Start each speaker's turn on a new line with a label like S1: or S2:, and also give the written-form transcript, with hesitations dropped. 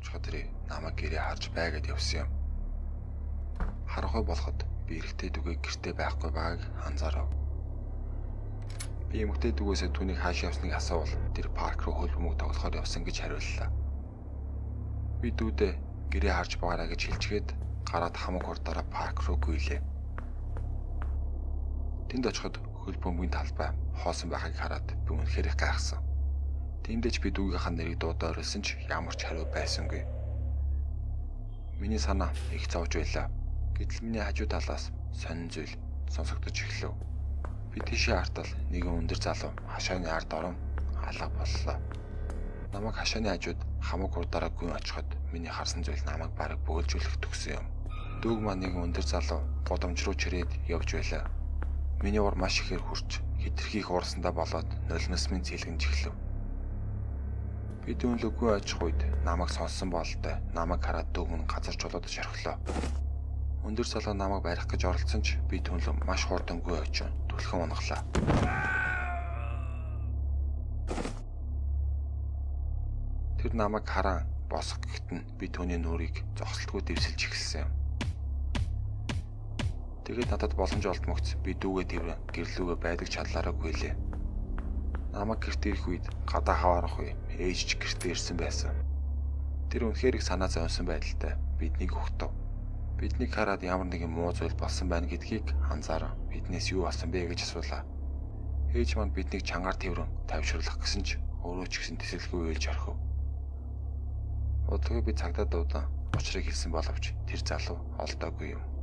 S1: Чодри намайг гэрээ харж байгаад явсан юм. Харанхуй болоход би эрэгтэй дүүгээ гэртээ байхгүй байгааг анзаарав. Би эмэгтэй дүүгээсээ түүнийг хааш явсныг асуувал тэр парк руу хөл бөмбөг тоглохоор явсан гэж хариуллаа. Би дүүдээ гэрээ харж байгаарай гэж хэлчихэд гараад хамаг хурдаараа парк руу гүйлээ. Тэнд очиход хөл бөмбөгийн талбай хоосон байхыг хараад би үнэхээр их гайхсан. Тиймдээ ч би дүүгийнхаа нэрийг дуудаа орилсон ч ямар ч хариу байсангүй. Миний санаа их зовж байлаа. Гэтэл миний хажуу талаас сонин зүйл сонсогдож эхлэв. Би тийшээ хартал нэгэн өндөр залуу хашааны ард орон алга боллоо. Намайг хашааны хажууд хамаг хурдаараа гүн очиход миний харсан зүйл намайг бараг бөөлжүүлэх төгсөн юм. Дүүг маань нэгэн өндөр залуу гудамж руу чирээд явж байлаа. Миний уур маш ихээр хурч хэтэрхий их уурсандаа болоод нулимс минь цэлгэнж эхлэв. Би дүүнлөө гүн очих үед намайг сонссон бололтой намайг хараад дүүг минь газар чулуудаж шорхлоо. Өндөр залуу намайг барих гэж оролдсон ч би түнлөө маш хурдан гүн очин түлхэн унахлаа. Тэр намайг харан босох гэхэд нь би түүний нүрийг зогсолтгүй дэвсэлж эхэлсэн юм. Тэгээд надад боломж олдмогц би дүүгээ тэрвэн гэрлүүгээ байдаг чадлаараа гүйлээ. Намайг гэрт ирэх үед гадаа хаваарах үе ээж ч гэртээ ирсэн байсан. Тэр үнэхээр их санаа зовсон байдалтай биднийг өгтөв. Биднийг хараад ямар нэгэн муу зүйл болсон байна гэдгийг анзааран биднээс юу болсон бэ гэж асуулаа. Ээж маань биднийг чангаар тэрвэн тайвшруулах гэсэн ч өөрөө ч гэсэн тэсэлгүй уйлж орхив. Удаагүй би цагдаа дуудан учрыг хэлсэн боловч тэр залуу олдоогүй юм.